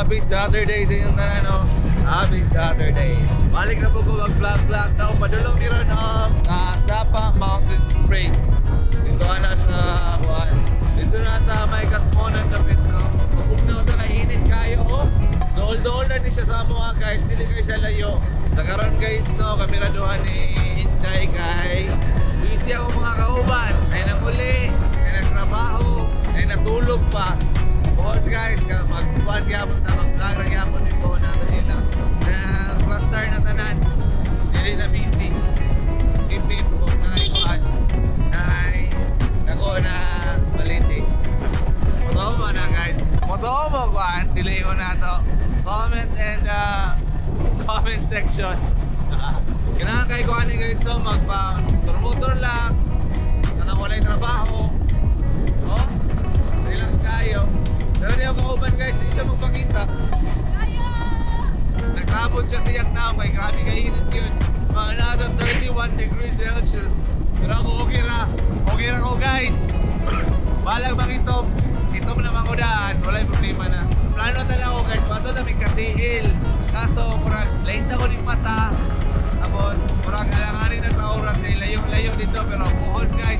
Happy Saturday sa inyong tanan, no? Happy Saturday. Balik na po ko mag-vlog vlog na padulong ni Ron og sa Sapa Mountain Spring. Dito na sa kuan. Dito na sa may Katmonan kapit, no. Pagpugnaw ta kay init kayo, oh. Dool-dool na ni siya sa amoa, guys. Dili kay siya layo. Sa karon, guys, no, kameraduhan ni Inday kay busy ako mga kauban. Ay nanguli, ay nagtrabaho, ay natulog pa. Buhos guys, ka magkuhan gyapon ta, mag-vlog ra gyapon ni buhon nato nila. Na cluster na tanan. Dili na busy. Keep it kung naay kuan. Naay nako na baliti. Motoo mo na, guys. Motoo mo kuan, dili ko na to. Comment and comment section. Kailangan kay kuan ni guys no, magpa motor lang. Kanang walay trabaho. No? Relax kayo. Pero di ako kauban, guys, di siya magpakita. Nagtabon siya sa iyang naong kay grabe kainit yun. Mga nasa 31 degrees Celsius. Pero ako okay ra. Okay ra ko, guys. Balag bang itom? Itom naman ko daan. Wala yung problema na. Plano talaga ako, guys. Pato na may katiil. Kaso murag late na ko ning mata. Tapos murag alanganin na sa oras kay layo-layo dito pero puhon, guys.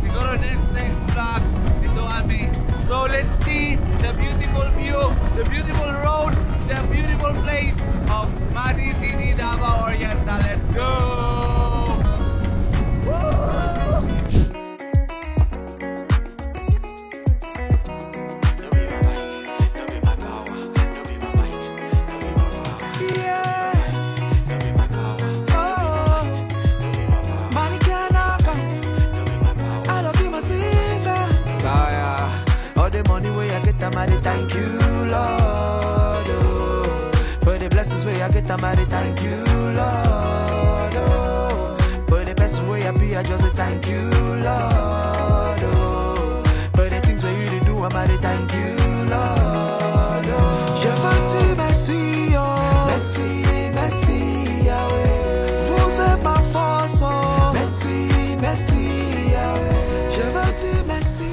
Siguro next next vlog dito kami. So let's see the beautiful view, the beautiful road, the beautiful place of Mati City, Davao Oriental. Let's go! Woo! No be my might, no be my power, no be my might, no be my power, Yeah, no be my power, oh, no be my power, money cannot come. no be my power. I don't give my singer. Yeah. All the money where I get, I'm at thank you, Lord. Oh. For the blessings where I get, I'm at thank you, Lord. Oh. For the best way I be, I just say thank you, Lord. Oh. For the things where you dey do, I'm at thank you, Lord. Oh. Je veux dire merci, oh. Merci, merci, Yahweh. Vous êtes ma force, oh. Merci, merci, Yahweh. Je veux dire merci.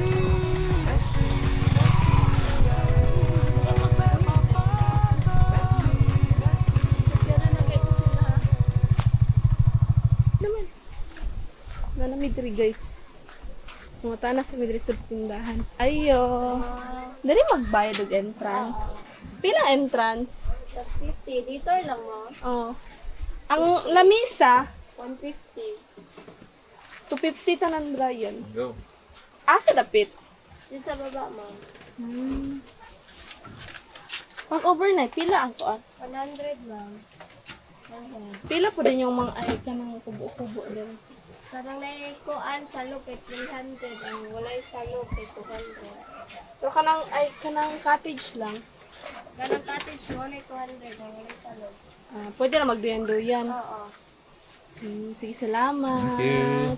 Merci, merci, Yahweh. Vous êtes ma force, oh. Merci, merci. Kaya na sila. Naman. Nanamid diri, guys. Mga tanas sa midri sa tindahan. Ayo. Dali magbayad og entrance. Pila entrance? 50. Dito lang mo. Oh. Ang lamisa, 150. 250 tanan, Brian. Go. Asa dapit? Dito sa baba, ma'am. Pag overnight, pila ang kuan? 100, ma'am. 100. Pila po din yung mga ay kanang kubo-kubo din. Parang naikuan sa look ay 300. Ang walay sa look ay 200. Pero kanang ay kanang cottage lang. Ganang cottage mo ay 200. Ang walay sa look. Ah, pwede na magduyan-duyan. Oo. Sige, salamat. Thank you.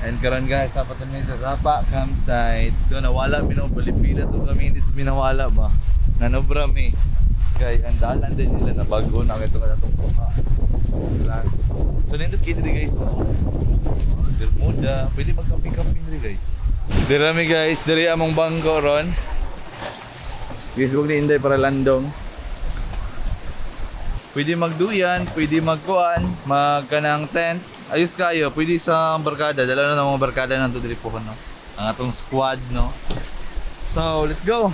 And karon guys, dapat kami sa Sapa campsite. So nawala mi no pila to kami minutes mi nawala ba. Nanobra mi. Kay ang dalan din nila na bago na kay ka natong kuha. Last. So nindot kay diri, guys, no. Bermuda, pwede mag-camping-camping diri, guys. Dira mi, guys, diri among bangko ron. Guys, wag ni Inday para landong. Pwede magduyan, pwede magkuan, magkanang tent. Ayos kayo, pwede sa barkada. Dala na ng mga barkada nandito diri po no. Ang atong squad, no. So, let's go.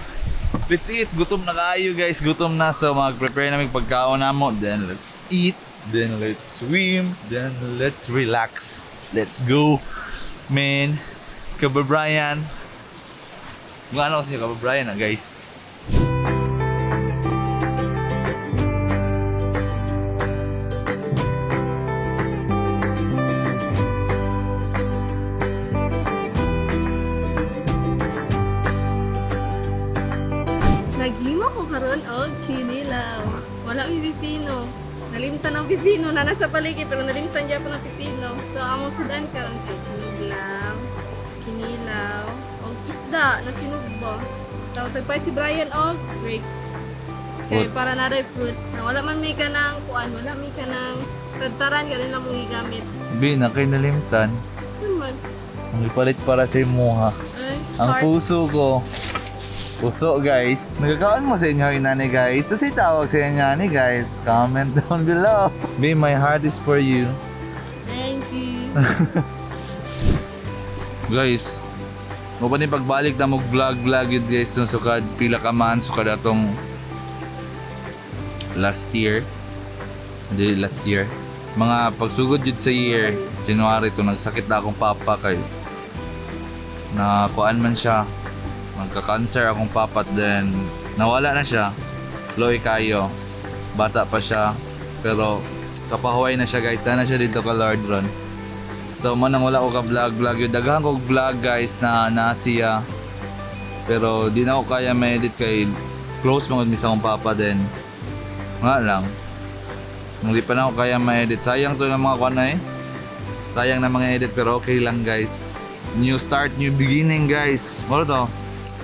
Let's eat. Gutom na kayo, guys. Gutom na. So, mag-prepare namin pagkaon namo. Then, let's eat. Then, let's swim. Then, let's relax. Let's go. Man. Kababrayan. Kung ano kasi kababrayan na, guys. Naghimo ko karon og kinilaw. Wala mi pipino. Nalimtan ang pipino na nasa palengke pero nalimtan gyapon ang pipino. So among sudan karon kay sinuglam, kinilaw, og isda na sinugbo. Tapos nagpalit si Brian og grapes. Kay What? para na rin fruits. Na wala man may kanang kuan, wala may kanang tadtaran kanila mong gigamit. Bi, na kay nalimtan. Saan man? Ang ipalit para sa imuha. Ay, Ang heart. puso ko. Puso, guys. Nagkakaon mo sa inyo yung nanay, guys. So, say tawag sa inyo nanay, guys. Comment down below. Babe, my heart is for you. Thank you. Guys, mo pa ni pagbalik na mo vlog vlog yun guys no sukad pila ka man sukad atong last year. Hindi last year. Mga pagsugod yun sa year, January to nagsakit na akong papa kay na kuan man siya. Magka-cancer akong papa then nawala na siya. Loy kayo. Bata pa siya pero kapahuway na siya, guys. Sana siya dito ka Lord ron. So man ang wala ko ka vlog vlog yun. Daghan ko vlog guys na nasiya. Pero di na ako kaya ma-edit kay close mga mi sa akong papa din. Nga lang. Hindi pa na ako kaya ma-edit. Sayang to ng mga kuan na eh. Sayang na mga edit pero okay lang, guys. New start, new beginning, guys. Moro to.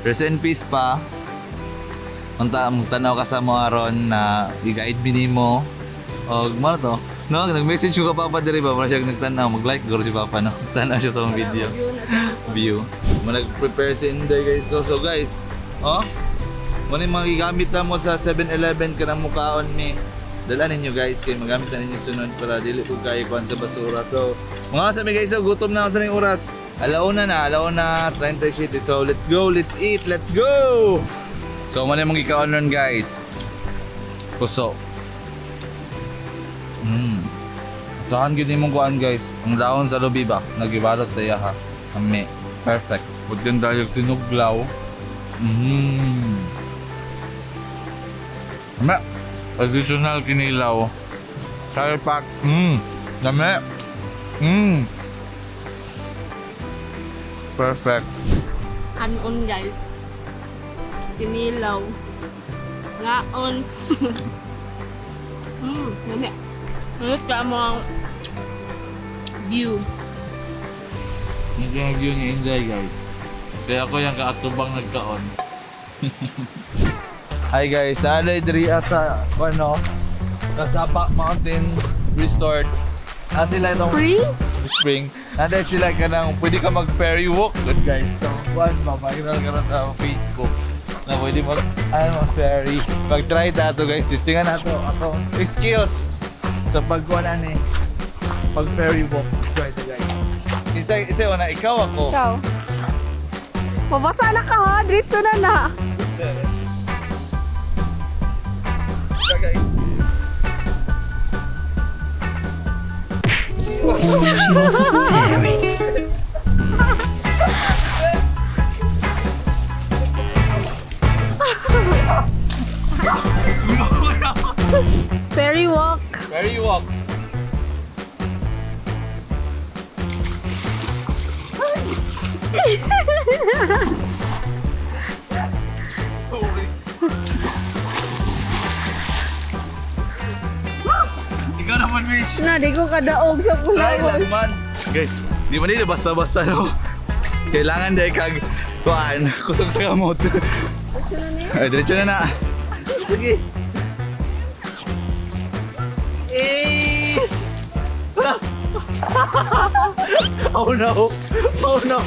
Rest in peace pa. Unta mong tanaw ka sa mo aron na i-guide mi nimo. Og mo to. No, nag-message ko ka papa diri ba, para siya nagtanaw, mag-like guro si papa no. Tanaw siya sa mong video. View na. View. Mo nag-prepare si Inday guys to. So guys, oh, mo ni mga gigamit na mo sa 7-Eleven kanang mukaon mi. Dala ninyo guys kay magamit na ninyo sunod para dili ko kayo kuan sa basura. So, mga sa mi guys, so gutom na ako sa ning oras. Alauna na, alauna 37. So, let's go, let's eat, let's go. So, mo ni mga gikaon nun guys. Puso. Saan gid nimong kuan guys? Ang daon sa lubi ba? Nagibalot sa iya ha. Ami. Perfect. Pud ganda yung sinuglaw. Ama. Additional kinilaw. Sour pack. Dami. Perfect. Kanon guys. Kinilaw. Ngaon. Lami. Ngunit ka mo ang view. Yung view ni Inday, guys. Kaya ako yung kaatubang nagkaon. Hi guys, naalay diri sa ano, Kasapa Mountain Resort. Ah, sila itong Spring? Spring. Nanday sila ka nang pwede ka mag ferry walk. Good guys. So, one, viral ka na sa Facebook na pwede mag, ano, ferry. Mag-try ta to guys. Testingan na to. Ako, skills sa pagkuhan ani. Pag ferry walk. Try to guys. Isa, isa, una, ikaw ako. Ikaw. Mabasa na ka ha. Diretso na na. Isa, guys. She was a fairy. Ferry walk. Ferry walk. Holy. Ikaw naman, Mish. Na, di ko kadaog sa Try pula. lang man. Guys, di man nila basta-basta no. Kailangan dahil kag kuan, kusog sa kamot. Diretso na niya. Ay, diretso na na. Sige. Eh! Oh no! Oh no!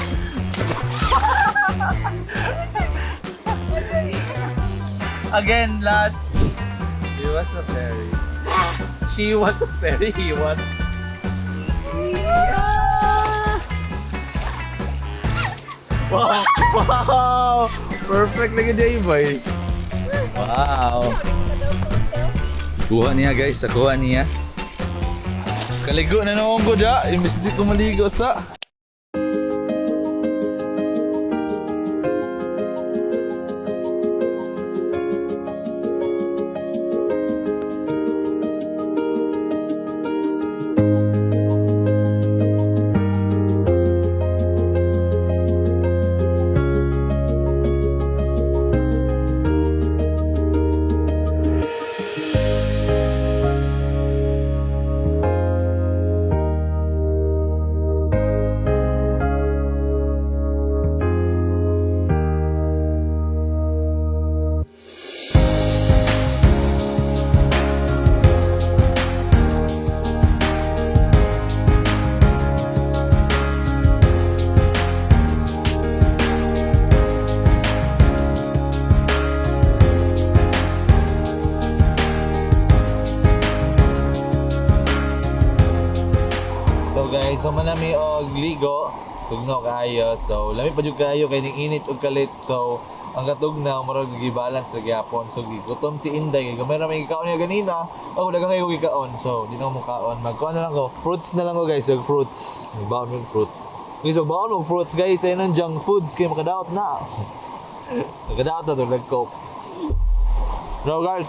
Again, last. He was a fairy. She was a fairy. He was. Wow! Wow! Perfect na gud boy. Wow! Kuha niya guys, kuha niya. Kaligo na noon ko da, imbis di ko maligo sa. Guys, so manami og ligo, tugnaw kaayo. So lami pa jud kaayo kay ning init og kalit. So ang katugnaw murag gi-balance ra gyapon. So gigutom si Inday kay gamay ra may gikaon niya ganina. Oh, daghang kayo gikaon. So di na ko mukaon. Magkuan na lang ko. Fruits na lang ko, guys, og fruits. Magbaon mo og fruits. Guys, magbaon mo og fruits, guys. Ayun ang junk foods kay makadaot na. Makadaot na to red Coke. So guys,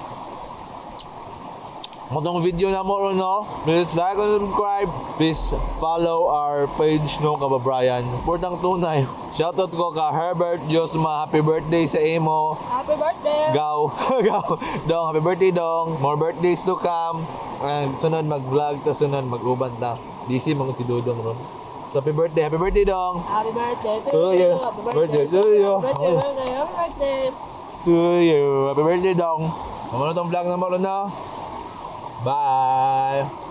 Matong video na mo ron, no? Please like and subscribe. Please follow our page, no, kababrayan. Portang tunay. Shoutout ko ka Herbert Josma. Happy birthday sa imo. Happy birthday! Gaw. Gaw. Dong, happy birthday, Dong. More birthdays to come. And sunod mag-vlog ta, sunod mag-uban ta. Busy man si Dudong ron. So, happy birthday. Happy birthday, Dong. Happy birthday to Oh, you! yeah. Happy Birthday birthday to you. Happy birthday, birthday, happy birthday! To you. Happy birthday, Dong. Amo na tong vlog na mo ron, no? Bye!